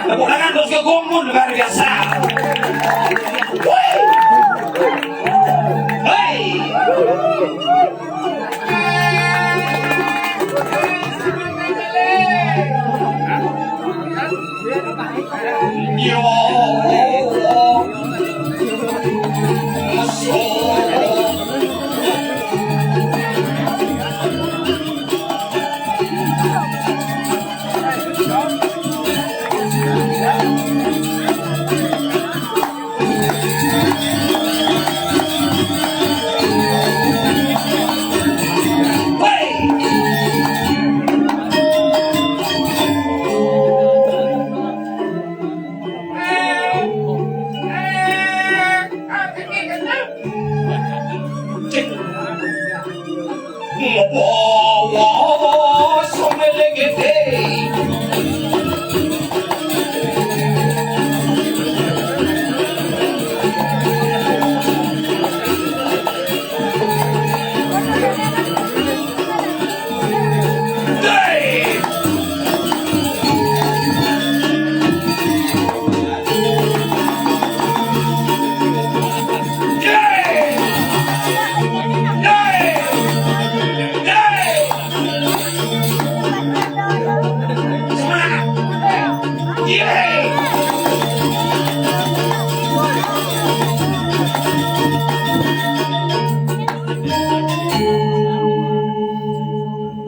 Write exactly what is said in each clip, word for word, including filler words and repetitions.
Tepuk tangan terus ke Gung Mun, luar biasa. Woi. Hei. Yo.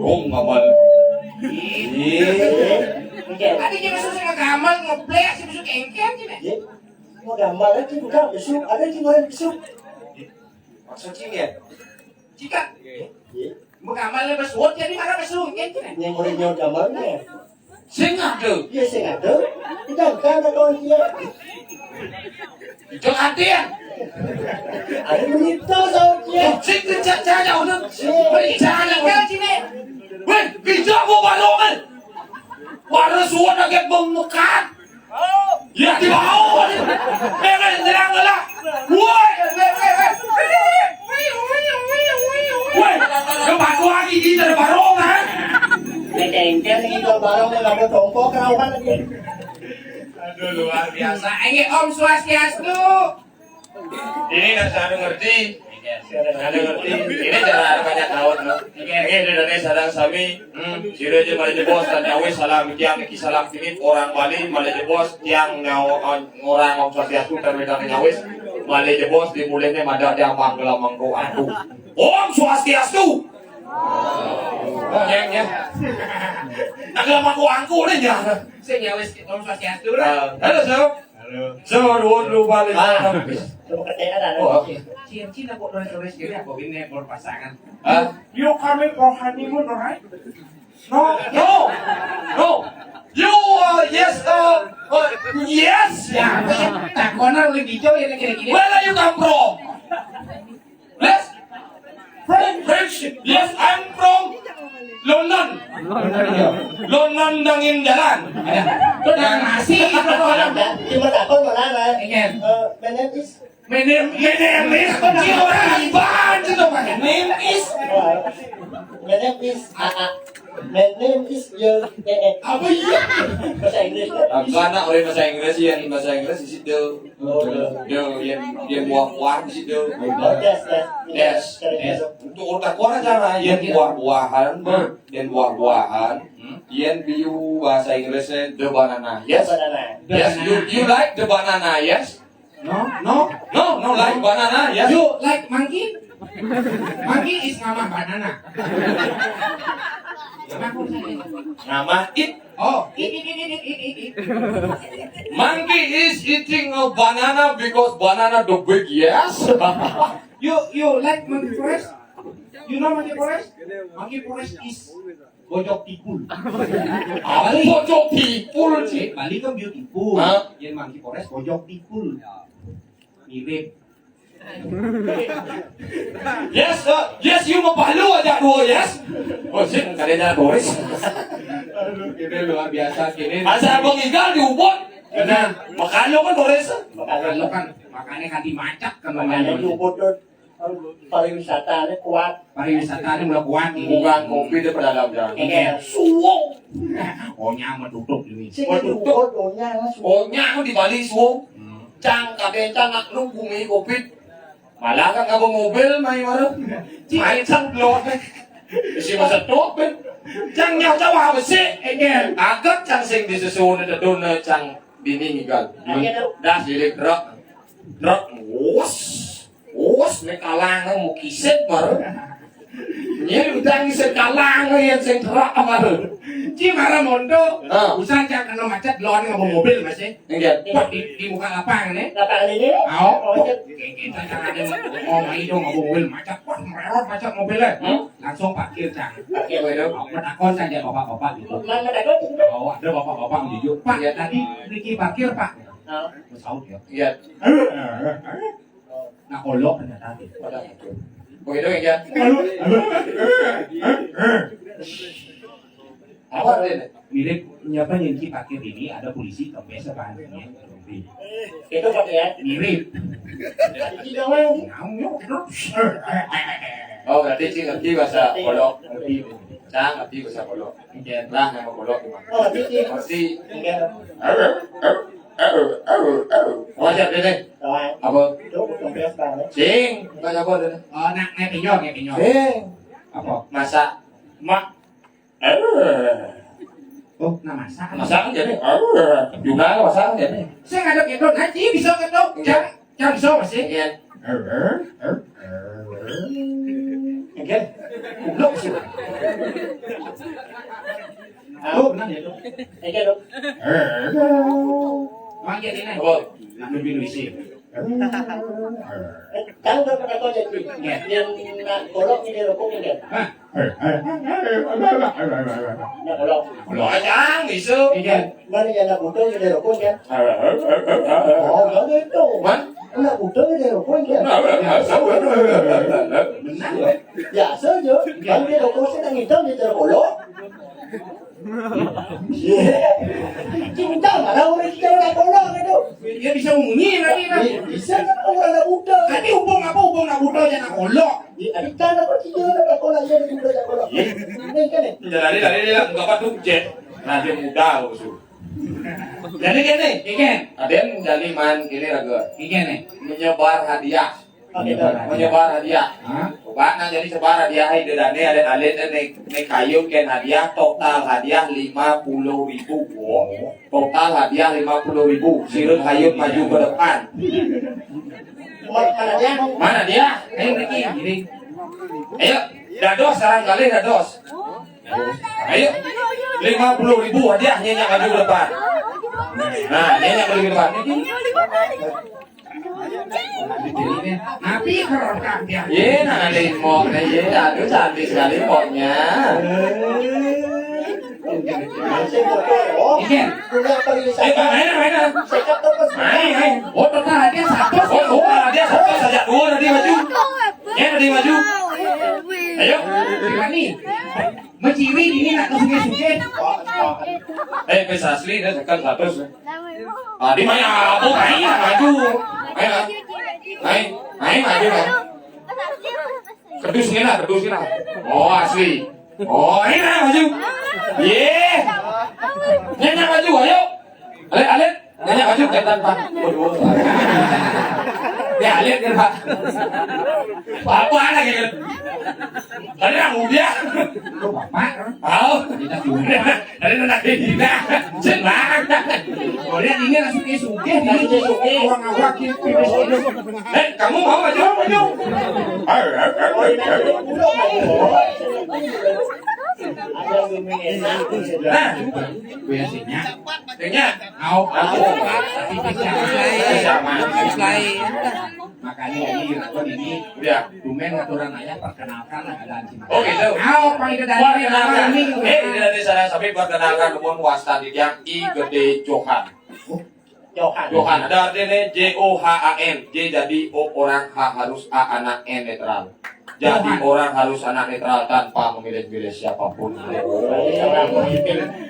Dong, ngamal. Iya. Ada je besuk sing ngamal, ngeblek, sing besuk engkel je, nah. Iya. Mau gamal aja, bukan besuk. Ada je ngamal besuk. Maksud sih, ya? Jika. Iya. Mau gamal besuk, jadi mana besuk, engkel je, nah. Yang orang nyawa gamalnya. Sing ada. Iya, sing ada. Tidak ada, ada kawan dia. Itu artinya. Ada berita sama dia. Sing kerja, kerja, udah. Iya. Kerja, udah. Sini. Weh, kerja mau barongan. Warna suara kayak bengkak. Ya, di bawah. Pengen nyerang lah. Woi. Woi, kepatuhan ini dari barongan. Ini engkel nih, kalau barongan nggak ada tompok, kerawan lagi. Aduh, luar biasa. Ayo, Om Swastiastu. Ini nggak ada ngerti. Ada ngerti. Ini cara banyak laut, no. Ini Indonesia sadang sami. Hmm, sira aja malah jebos, tanya wis salam kiang, iki salam kini, orang Bali, malah jebos, tiang nyawa, orang Om Swastiastu, terminal nyawis, malah jebos, dimulihnya madak dia manggala mangko aku. Om Swastiastu. Ya, ya. Manggala mangko aku, nih, ya. Sing nyawis, Om Swastiastu, lah. Ah, halo, Sob. Halo. Sob, nuwun, lupa, nih. Ah. Coba kerjain, ada. Oh, oke. Cien-cien aku nulis-nulis gini, aku ini berpasangan. Hah? You coming for honeymoon, right? No, no, no. You, uh, yes, uh, uh, yes. Ya, takona oleh gitu ya, kayak gini. Where you come from? Yes. French. French. Yes, I'm from London. London dangin jalan. Itu udah nasi itu orang. Cuma takon mana, Ran? Iya. Eh, my name is Menem, menem is kecil orang Iban itu, Pak. Name is. My name is A A. My name is Yo. Eh, eh. Apa iya? Bahasa Inggris. Apa anak orang bahasa Inggris, yang bahasa Inggris di situ. Oh, iya. Yo, yang, yang buah-buah di situ. Oh, yes, yes. Yes. Yes. Untuk otak orang sama, yang buah-buahan, yang buah-buahan, yang biu bahasa Inggrisnya the banana. Yes. Banana. Yes, you, you like the banana, yes? No, no. No, no like banana, yes. You like monkey? Monkey is mama banana. Nama it. Oh, it, it, it, it, it, it, it. Monkey is eating a banana because banana the big, yes. You, you like monkey forest? You know monkey forest? Monkey forest is Bojok Tipul. Apa Bojok Tipul sih? Eh, Bali kan beautiful. Hah? Yang monkey forest Bojok Tipul. Mirip. Yes, uh, yes, you mau palu aja dua, yes. Oh, sih, kalian jangan boris. Aduh, ini luar biasa, ini. Asal Bang Igal di Ubud. Benar. Makanya kan boris. Kalau kan, makanya kan dimacak kan. Makanya di Ubud tuh, pariwisata ini kuat. Pariwisata ini udah kuat ini. Bukan kopi dia pada dalam jalan. Iya. Suwung. Onyang mah tutup ini. Sing mah tutup. Onyang mah tutup. Onyang di Bali suung. Hmm. Cang kabéh cang nak nunggu mi covid. Malah kan ngaba mobil mai mara. Mai cang belum. Isi masa tutup. Cang nyau cawa besi. Enggak. Agak cang sing disusun tedun cang bini ngigal. Dah silik truk. Truk. Wus. Wus, né kalang, mau kisit, mar. Nyé udang sing kalang, yén sing terak, mar. Ci mara mondo. Ah. Usah cak kena macet, lawan ngaba mobil masih. Enggak. Wah, di, di muka lapangan, né. Lapangan ini? Ayo. Oh, iya. Kita jangan ada ngomong itu ngaba mobil macet. Wah, mererot macet mobilnya. Hmm? Langsung parkir, cang. Parkir, waduh. Aku takon saja bapak-bapak gitu. Mana takon? Oh, ada bapak-bapak gitu. Pak, iya, tadi Ricky parkir, Pak. Ah. Mau saut ya. Iya. Nah, olok ternyata gitu. Begitu ya, Jan? Apa artinya? Mirip nyapa nyinci pakai ini ada polisi kempes apa artinya? Itu pakai ya? Mirip. Tidak mau. Ngomong terus. Oh, berarti sih ngerti bahasa Polok. Ngerti. Cang ngerti bahasa Polok. Iya. Lah, nama Polok gimana? Oh, ngerti. Ngerti. Iya. Wajar deh, deh. Apa? Itu kempes kan? Sing, enggak apa deh. Oh, nak, nak pinjol, nak pinjol. Sing. Apa? Masa mak. Oh, nah masa. Masa jadi. Juga masa jadi. Saya ngadep gitu, nanti bisa gitu. Iya. Jam, jam bisa masih. Iya. Oke. Goblok sih. Tahu benar ya, Dok? Oke, Dok. Manggil ini. Oh. Nah, lebih lucu. Kan udah pernah kau jadi. Iya. Yang nak kolok ini rokok ini. Hah? Nak kolok. Kolok aja, isu. Iya. Mana yang nak butuh ini rokok kan? Oh, enggak gitu. Man? Nak butuh ini rokok kan? Benar. Biasa aja. Kan dia rokok saya nang hitam dia kolok. Cinta mana orang kita orang kolok gitu. Dia bisa munyi lagi kan? Bisa kan orang nak butuh. Tapi hubung apa hubung nak butuh aja nak kolok. Iya, ada kan apa sih dia nak kolok aja nak butuh nak kolok. Ini kan ya? Jadi dari dia enggak apa tuh jet. Nah, dia muda loh su. Jadi gini, Iken. Ada yang menjadi man ini raga. Iken nih. Menyebar hadiah. Menyebar hadiah. Hah? Coba nang jadi sebar hadiah, hai, dedane ada alit nih, nih kayu ken hadiah, total hadiah lima puluh ribu. Wow. Total hadiah lima puluh ribu. Sirut hayut maju ke depan. Mana dia? Mana dia? Ayo, Ricky, gini. Ayo, dados sekarang kali dados. Ayo, lima puluh ribu hadiah nyenyak maju ke depan. Nah, nyenyak maju ke depan. Tapi kerokak dia. Ye, nah ada imok, nah, ye, aduh cantik sekali imoknya. Iya. Ayo, main, main, main. Main, main. Oh, total hadiah satu. Oh, total hadiah satu saja dua tadi maju. Ya, tadi maju. Ayo. Berani. Menciwi ini nak ke sungai-sungai. Eh, pes asli dah tekan satu. Tadi mah ya, apa main maju. Ayo. Ayo, ayo maju kan. Kedus ini lah, kedus ini lah. Oh, asli. Oh, ini lah maju. Ye. Nyenyak maju, ayo. Alit, alit. Nyenyak maju, jangan, Pak. Waduh. Ya, alit kan, Pak. Apa anak ya? Tadi yang muda. Lu bapak. Tahu. Kita juga. Tadi nak kita. Senang. Kau lihat ini langsung ke suge, ini suge. Orang awak gitu. Eh, kamu mau maju? Maju. Nah, biasanya. Tanya. Au. Au. Tapi bisa. Bisa, Mas. Lain. Makanya ini, ini. Udah. Tumben aturan ayah perkenalkan lah keadaan sini. Oh, gitu. Au, Pak, itu dari perkenalkan. Ini, eh, ini dari sana sampai perkenalkan umum wasta di yang I Gede Johan. Johan. Johan, ada artinya J O H A N. J jadi O orang, H harus A anak, N netral. Jadi Johan. Orang harus anak netral tanpa memilih-milih siapapun.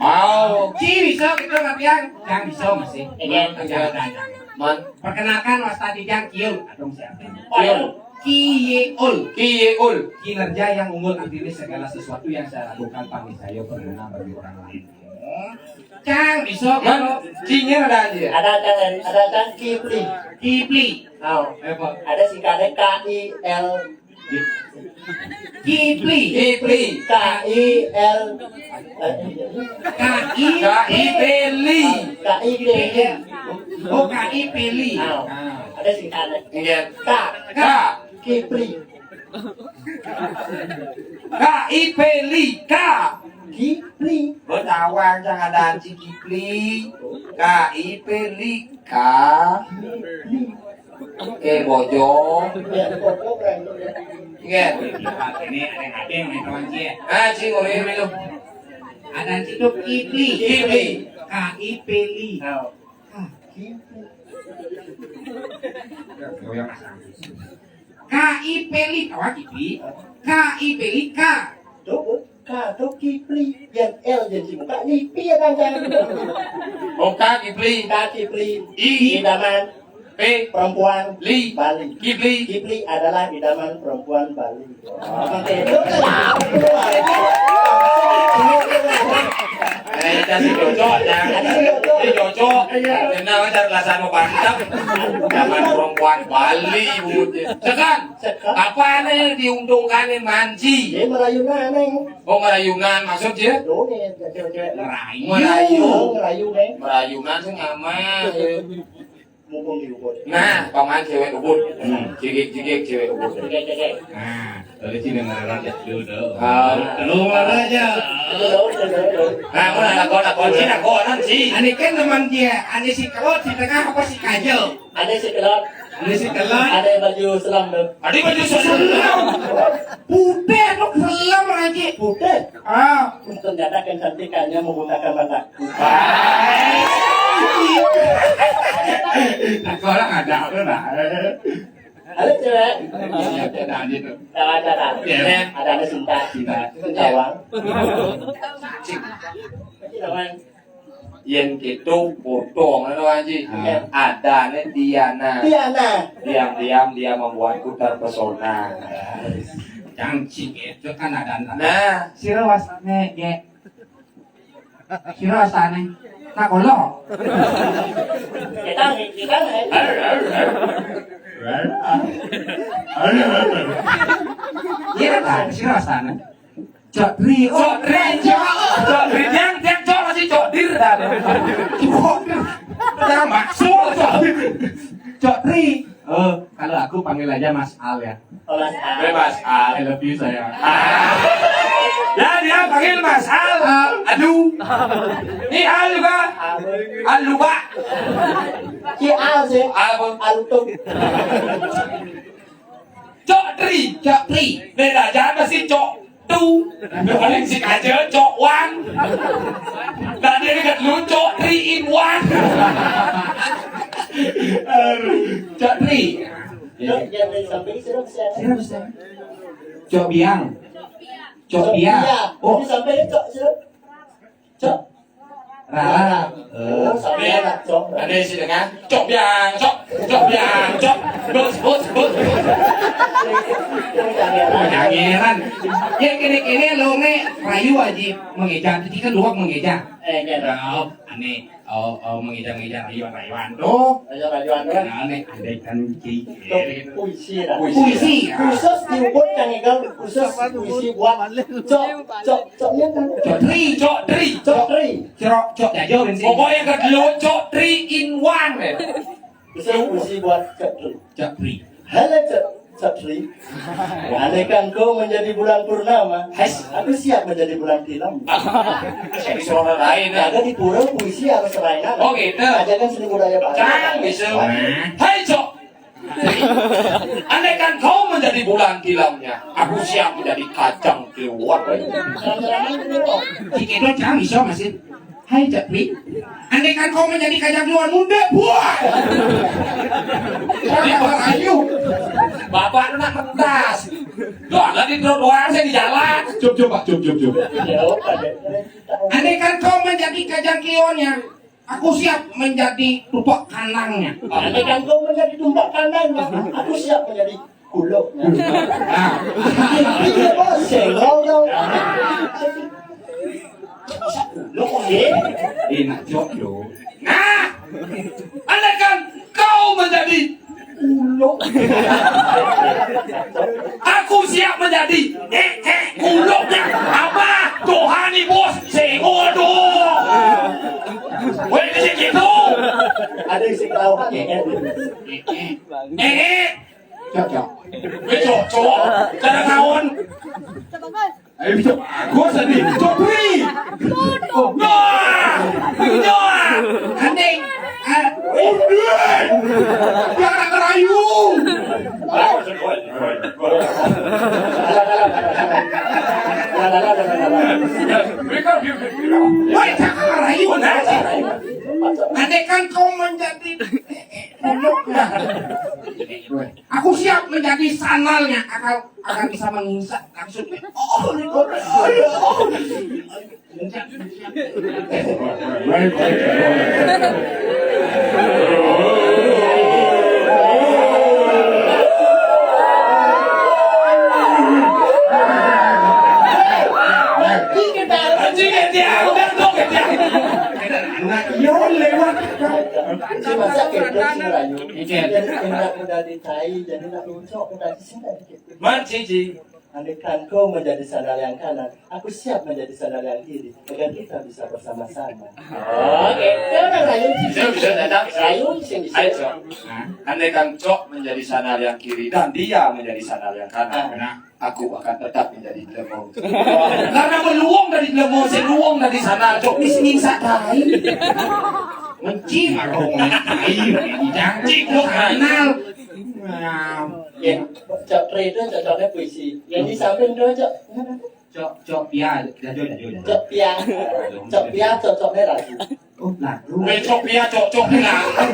Oh. Ci bisa kita latihan? Yang bisa masih. Iya. Jangan, jangan, jangan. Man. Perkenalkan, wasta di yang Kiul. Aduh, siapa? Kiul. Kiyeul. Kiyeul. Kinerja yang unggul, artinya segala sesuatu yang saya lakukan pasti saya berguna bagi orang lain. Cang, bisa. Man, Cingnya ada aja. Ada Cang, ada Cang Kipli. Kipli. Oh. Apa? Ada singkatnya K I L. Kipli. Kipli. K I L. K I P L I. K I P L I. Oh, K I P L I. Oh. Ah. Ada singkatnya. Iya. K. K. Kipli. K I P L I. K. Kipli. Betawan jangan ada anjing Kipli. K I P L I. K. Kipli. Eh, bojong. Iya, bojong, kan? Iya. Ini ada yang ada yang main kawan sih ya. Ah, sih, ngomongin minum. Ada anjing tuh Kipli. Kipli. K I P L I. Tahu. Ah, Kipli. Goyang asal. K I P L I, awak Kipli. K I P L I, K. Tuh, K tuh Kipli. Yang L jadi muka, Lipi ya, kan, kan? Oh, K Kipli. K Kipli. I. Idaman. P. Perempuan. Li. Bali. Kipli. Kipli adalah idaman perempuan Bali. Oke, itu kan. Eh, kasih cocok, ya. Ini cocok. Iya. Kenal, kan, alasan mau mantap. Zaman perempuan Bali, Bu. Sekarang, Sekarang. Apa nih diuntungkan nih manci? Dia merayunan, Neng. Oh, merayunan, maksud dia? Tuh, nih, cewek-cewek. Merayu. Merayu. Oh, merayu, Neng. Merayunan sih nyaman. Mumpung di Ubud. Nah, paman cewek Ubud. Hmm, cigik-cigik cewek Ubud. Cigik-cigik. Nah, dari sini ngarang ya, dulu, dulu. Ah. Dulu, marah aja. Dulu, dulu, dulu, dulu. Nah, mana lakon, lakon sih, lakonan sih. Ani kan teman dia, ani si Kelot, si Tengah, apa si Kajel? Ada si Kelot. Ada si Kelot. Ada yang baju selam tuh. Ada baju selam. Putih tuh selam aja. Putih. Ah. Ternyata kecantikannya membutakan mata. Aku orang ada apa, nah? Halo, cewek. Iya, ada aja tuh. Ada, ada, ada. Iya. Ada, ada cinta. Cinta. Cinta. Cing. Cinta, man. Yen gitu, potong anu, Haji. Ah. Adane Diana. Diana. Diam-diam dia membuatku terpesona. Jangan sih gitu kan ada. Nah. Sira wasane, Ge. Sira wasane. Nak kolo. Kita, kita, eh. Iya, kan? Sira wasane. Cok Dri, oh, Cok Dri, Cok. Cok Dri, tiang, tiang, Cok, masih Cok Dir, dah. Cok Dir. Dah maksud, Cok Dir. Cok Dri. Oh, kalau aku panggil aja Mas Al ya. Oh, Mas Al. Eh, Mas Al. I love you, sayang. Ah. Ya, dia panggil Mas Al. Al. Aduh. Ini Al juga. Al. Al lupa. Si Al sih. Al apa? Al tuh. Cok Tri. Cok Tri. Beda aja apa sih, Cok? Tu. Paling si Kajel, Cok Wan. Tadi ini kan lu, Cok Tri in One. Cok Tri. Cok, jangan sampai sih, Cok. Siapa, siapa? Cok Biang. Cok Biang. Iya. Oh. Ini sampai, Cok, siapa? Cok. Rara. Oh, sampai anak, Cok. Ada isi dengan Cok Biang, Cok. Cok Biang, Cok. Bos, bos, bos, bos. Jangan. Ya, kene-kene lo ne rayu aja mengeja. Tadi kan luak mengeja. Eh, iya. Oh, aneh. Oh, oh, mengeja-ngeja rayuan-rayuan tuh. Rayuan-rayuan tuh. Nah, aneh, andaikan ki-, Tuh, gitu. Puisi, dah. Puisi. Puisi, ya. Khusus dibuat kan, Igal. Khusus puisi buat Cok, Cok, Cok, iya kan? Cok Tri, Cok Tri. Cok Tri. Cok, Cok Jajo, Rin, sih. Pokoknya ke dulu, Cok Tri in one, ya. Khusus puisi buat Cok Tri. Cok Tri. Halo, Cok, Cok Tri. Andaikan kau menjadi bulan purnama, Hes. Aku siap menjadi bulan tilam. Jadi suara lain, ya. Ada di pura puisi harus lain. Oh, gitu. Aja kan seni budaya Bali. Cang, bisa. Hai, Cok. Andaikan kau menjadi bulan tilamnya, aku siap menjadi kacang keluar. Dikit doang, Cang, bisa, masih. Hai, Cok Tri. Andaikan kau menjadi kacang keluar muda, buah. Di Barayu. Bapak lu nak mentas. Lu ada di trotoar, saya di jalan. Cup, cup, Pak, cup, cup, cup. Andaikan kau menjadi kacang keluarnya, aku siap menjadi tupak kandangnya. Andaikan kau menjadi tupak kandangnya, aku siap menjadi kuluknya. Nah. Iya, Bos, senggol dong. Lo kok ye? Enak jok lo. Nah, andaikan kau menjadi ulo, aku siap menjadi eh eh uloknya. Apa? Tuhan ni bos, sengol tu. Weh, kecil gitu. Ada isi kelauhan ya? Eh eh. Cok cok. Weh, cok cok. Cara kawan. Ayo, bisa bagus tadi. Copri. Wah. Wah. Andai. Ah. Udah. Biar ngerayu. Woi, jangan ngerayu, nah. Andai kan kau menjadi Aku siap menjadi sandalnya, akan akan bisa menginjak langsung. Oh, ini kok. Nah, iya lewat. Masa gitu sih, Rayu. Iya. Jadi, enak udah di tai, jadi nak lucu, udah di sini. Man, Cici. Andaikan kau menjadi sandal yang kanan, aku siap menjadi sandal yang kiri, agar kita bisa bersama-sama. Oke, kau orang Rayu sih. Bisa, bisa, datang. Rayu sih bisa. Ayo, Cok. Nah, andaikan Cok menjadi sandal yang kiri dan dia menjadi sandal yang kanan, ah, nah, aku akan tetap menjadi Dlemong. Karena meluang dari Dlemong, seluang dari sana, Cok, misi ngingsak tai. Mencing arung tai, janji gua kenal. Nah, ya, Cok Re itu cocoknya puisi. Yang di samping tuh, Cok. Cok, cok, ya, jajo, jajo, jajo. Cok Pia. Cok Pia cocoknya lagu. Oh, lagu. Eh, Cok Pia cocoknya lagu.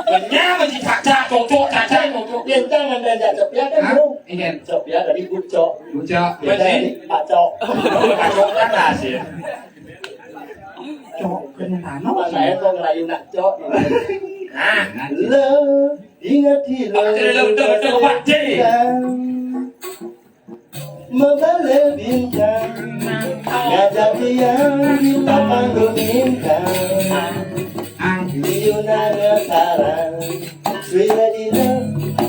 Bener, masih caca, cocok, caca, cocok. Ya, jangan diajak Cok Pia kan, hah? Bro. Iya. Cok Pia tadi Bu Cok. Bu Cok. Kita tadi Pak Cok. Pak Cok kan hasil. Cok, kenapa? Saya mau ngerayu nak Cok. Nah, lo ingat di lo. Oke, lo, lo, lo, lo, Pak C. Mebale bintang, ngajak liang di papang bintang. Liuna ngetarang, suila dina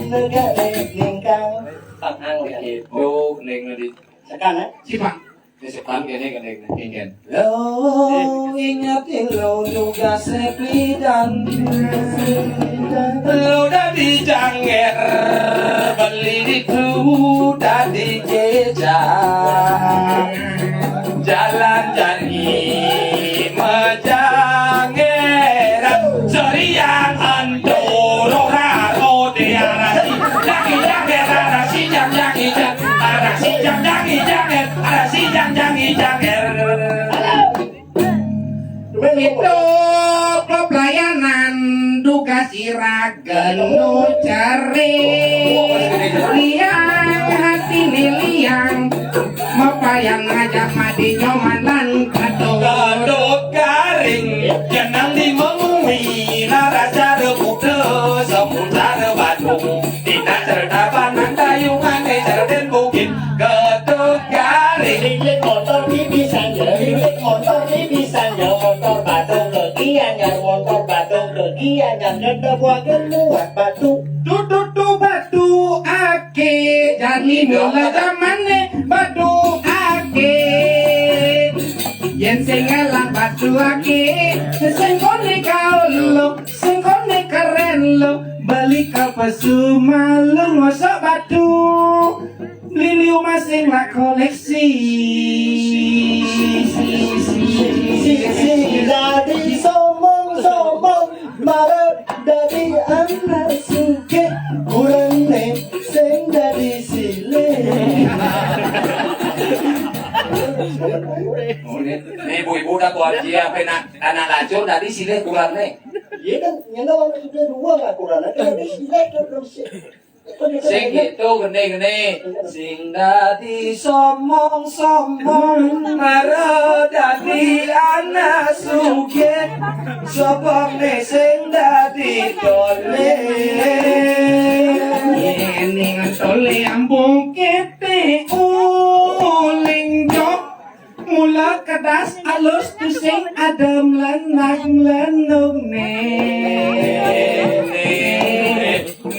negak ningkang. Pangkang ya. Oh, neng di. Sekarang, eh? Siapa? Ini sepan gini, gini, gini. Lo ingat lo juga sepidan. Lo dari Janger, beli itu dari Jeja. Jalan Jangi, Mejanger. Serian Antoro, Raro, Tiara, si Jangi, Janger, Rara, si Jang, Jangi, Jang, Rara, si Jang, Jangi, Janger, Rara, si Jang, Jangi, Janger. Itu pelayanan duka sirah genu ceri. Liang hati ni liang, mapayang ngajak mati nyoman lan kado. Kado garing, jenang di mengui, naraja rebuta, seputar Badung. Tina cerita panang dayungan, eh, cerden bukit. Ketuk garing. Lilit motor bibisan ya, lilit motor bibisan ya, motor Badung ke Gianyar, motor Badung ke Gianyar, ngedebuaken muat batu. Tututu batu ake, jani mula zamane batu ake. Yen sing ngelah batu ake, sing kone kau lo, sing kone keren lo, beli ke pesu malu ngosok batu. Liliu masing lah koleksi. Sing dadi sombong-sombong, mara dadi anak sugih, kurane sing dadi silih. Nih, ibu-ibu dah kuat dia, apa nak, anak lacur tadi silih kurang nih. Iya kan, nyala orang sudah dua lah kurang, ada silih terus. Sing gitu, gene-gene. Sing dadi somong-somong, mara dadi anak sugih. Sopone sing dadi tole. Ning tole ambung kete uling jok. Mula kedas alus Sing adem lenang lenung né.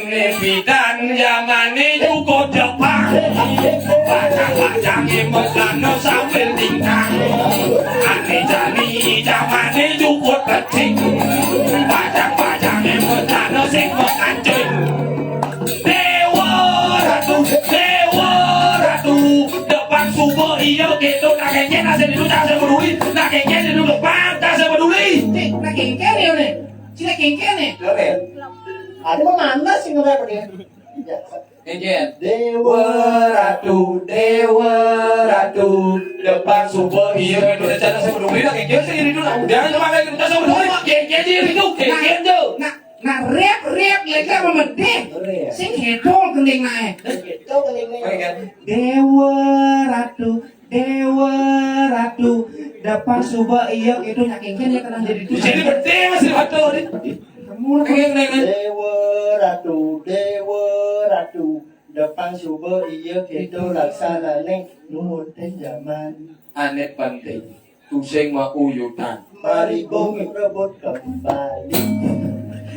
Né bidan jamané juga Jepang. Bajang-bajangé mesana sambil tingkang. Ané jani jamané juga becik. Bajang-bajangé mesana sing mekancing. Déwa Ratu, Déwa Ratu, depan suba iya kéto, nak kéngkén sing ditu, sing peduli, nak kéngkén sing ditu depan, sing peduli. Cik, nak kéngkén ya, né? Cik, nak kéngkén ya? Lho, Ren. Ada mau mana sih ngerep dia? Ya. Kéngkén. Déwa Ratu, Déwa Ratu, depan suba iya kéto, nak kéngkén sing ditu, nak udah, cuma kayak gitu, sing peduli, kéngkén sing ditu, kéngkén tuh. Nah, nah, rep, rep, lega memedih. Rep. Sing hédol kending naé. Sing hédol kending naé. Oke, kan? Déwa Ratu, Déwa Ratu, depan suba iya kéto, nak kéngkén ya tenang jadi tuh. Jadi bedé masih betul nih. Kamu oke, oke, oke. Déwa Ratu, Déwa Ratu, depan suba iya kéto, laksanané nuwun jaman. Ané penting. Tusing mauyutan. Mari bumi rebut kembali.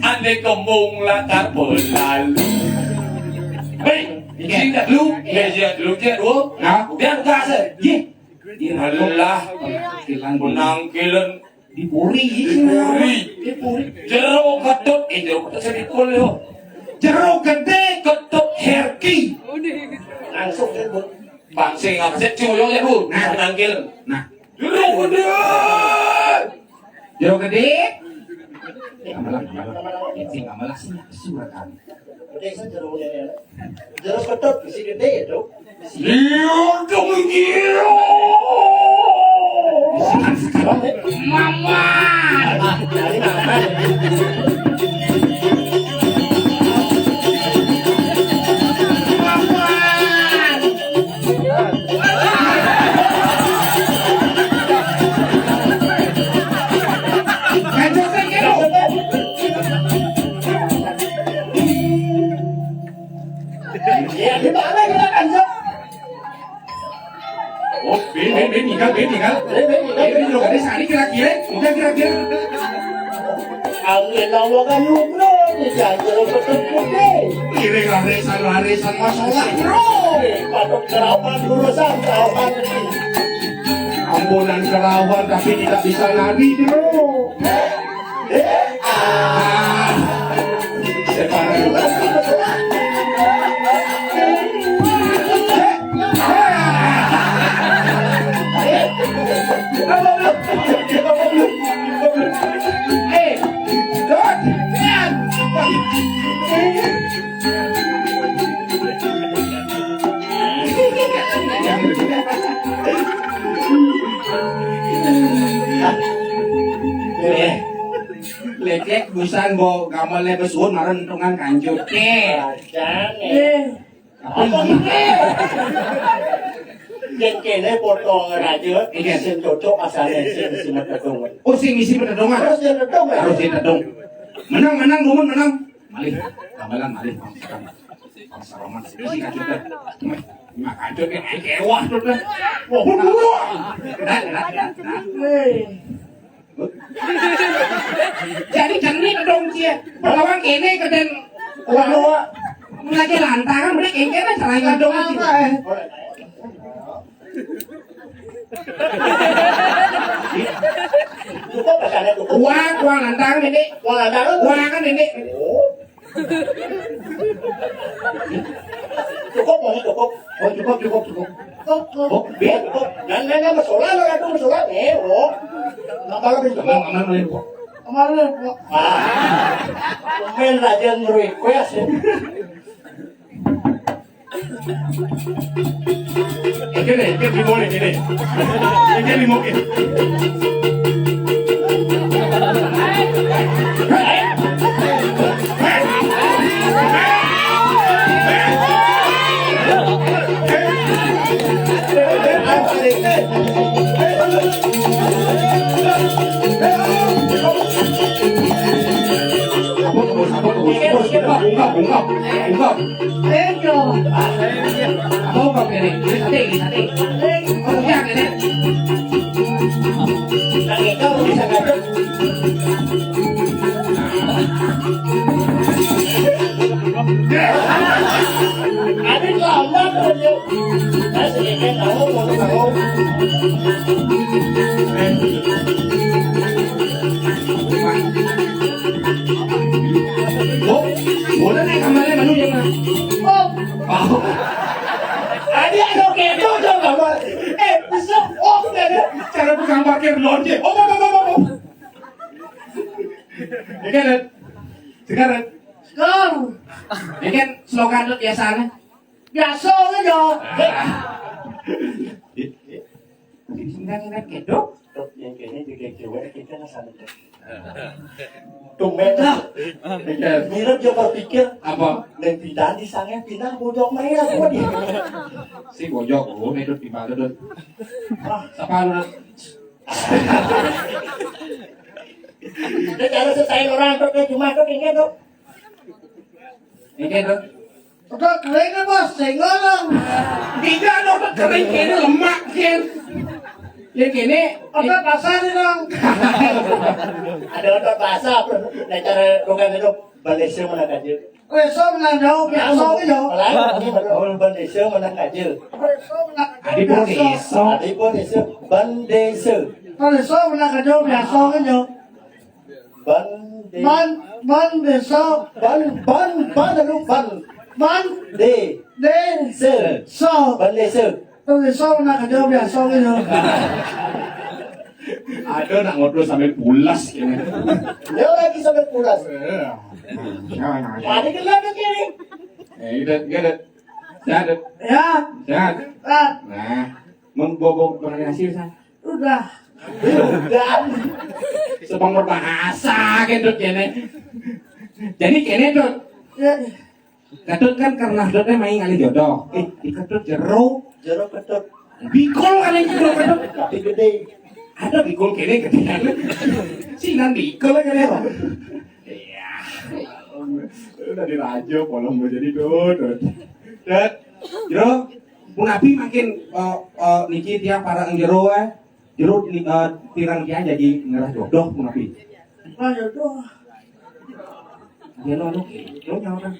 Ané kembung latar belalu. Hei, sing dah lu, ya, ya, lu, ya, lu. Nah, dia kasar. Ye. Alah, kilang menang kilen di puri. Di puri. Di puri. Jero Ketut, eh, Jero Ketut sing dikul yo. Jero Gedé Ketut Herki. Langsung ribut. Bang sing apa sih, cuyo ya, Bu? Nah, menang kilen. Nah. Jero Gedé. Jero Gedé. Gamelan, gamelan. Sing gamelan sing surat kan. Gedé sing jero ngene. Jero Ketut sing gedé ya, Dok. Iya, dong, iya. Mama. Mama. Ya, gimana kita kan, Jok? Oh, bin, bin, bin, tinggal, bin, tinggal. Bin, bin, tinggal. Bin, bin, lo kan sehari kira-kira, udah kira-kira. Amin Allah kan nyubrung, ya, kalau betul putih. Iring larisan, larisan masalah, bro. Patok kerawan, urusan kerawan. Ambunan kerawan, tapi tidak bisa lari, bro. Eh, ah. Sekarang. Lek-lek busan bo gamelé besuun marang entungan kancut. Ké. Apa ini? Yén kéné potong raja, sing cocok asalé sing isi metedung. Oh, sing isi metedungan. Harus dia tedung, ya? Harus dia tedung. Menang, menang, dumun, menang. Malih, tambalan malih, Bang. Bang Saroman, sing isi kancut. Nah, kancut kan, ai, kéwah tuh, dah. Wah, wah. Nah, nah, nah, nah. Jadi jani dong cia. Lawan kéné kedén wah, lagi lantangan, mending kéné caranya dong cia. Cukup, rasanya cukup. Wah, wah lantangan ini. Wah lantangan. Wah kan ini. Oh. Cukup, Mas, cukup. Oh, cukup, cukup, cukup. Cukup, cukup. Oh, bien. Cukup. Dan, dan, dan, masalah, lo, aduh, masalah, eh, oh. Nggak malu, bisa. Aman, aman, aman, kok. Aman, aman, kok. Ah. Main raja nge-request, ya. Iki lho, iki limo iki lho. Iki limo iki. Apa terus, apa terus? Terus, ungkap, ungkap, ungkap, ungkap. Ayo. Apa ungkap ini? Ini sate, ini sate. Apa yang ini? Ini kan, sekarang. Sekarang. Ini kan slogan tuh biasanya. Biasa aja. Singkat-singkat gitu. Yang kayaknya juga cewek kita nggak sadar. Tumben lah. Iya. Mirip juga berpikir apa? Lain pindahan di sana, pindah bojok mereka semua dia. Si bojok, oh, hidup di mana tuh? Siapa lu? Udah cara selesai orang tuh, kayak cuma tuh, kayak gitu. Ini tuh. Udah kering apa? Senggol dong. Tidak ada, udah kering, kayaknya lemak, Ken. Ya gini. Udah pasar nih dong. Ada otot basah, bro. Nah, cara bukan itu. Balik sih mana kaji. Leso menang jauh, biasa gitu. Lain, ini baru. Oh, balik sih mana kaji. Leso menang Adi pun iso. Adi pun iso. Balik sih. Leso menang jauh, biasa gitu. Ban de- Ban, ban desa. Ban, ban, ban lalu ban. Ban De. De. Se. So. Ban de se. Ban desa nak kerja biasa gitu. Ada nak ngobrol sambil pulas gitu. Dia lagi sambil pulas. Iya. Ada gelap ke kiri. Eh, kita, kita. Sehat, Dut? Ya. Sehat? Sehat. Nah, mau bawa, bawa pernah hasil, San? Udah. Udah. Sebang berbahasa, Ken, Dut, kene. Jadi, kene, Dut. Ya. Ketut kan karena Dutnya main ngalih jodoh. Eh, diketut jero. Jero ketut. Bikul kan yang jero ketut. Tapi gede. Ada bikul kene gede. Sinan bikul kan ya. Iya. Udah dirajo, polong mau jadi Dut, Dut. Dut. Jero, punapi makin, eh, eh, niki tiang para jero, eh. Jero, eh, pirang tiang jadi ngerah jodoh punapi. Ngerah jodoh. Dia lo, lo, lo nyawa kan?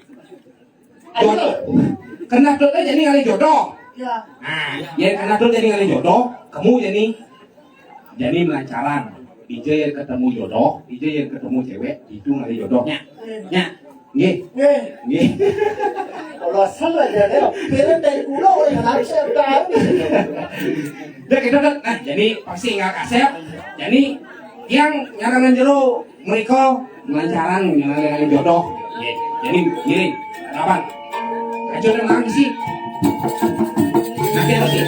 Jodoh. Kena Dut jadi ngalih jodoh. Ya. Nah, ya kena Dut jadi ngalih jodoh, kamu jadi, jadi melancaran. Ija yang ketemu jodoh, ija yang ketemu cewek, itu ngalih jodohnya. Ya. Nggih. Nggih. Nggih. Kalau salah aja deh, pilih dari kulo orang yang harus saya tahu. Udah gitu kan. Nah, jadi pasti nggak kasep. Jadi yang nyarangan jero mereka melancaran ngalih jodoh. Nggih. Jadi gini, kapan? Aja nang sih. Nanti harus sih.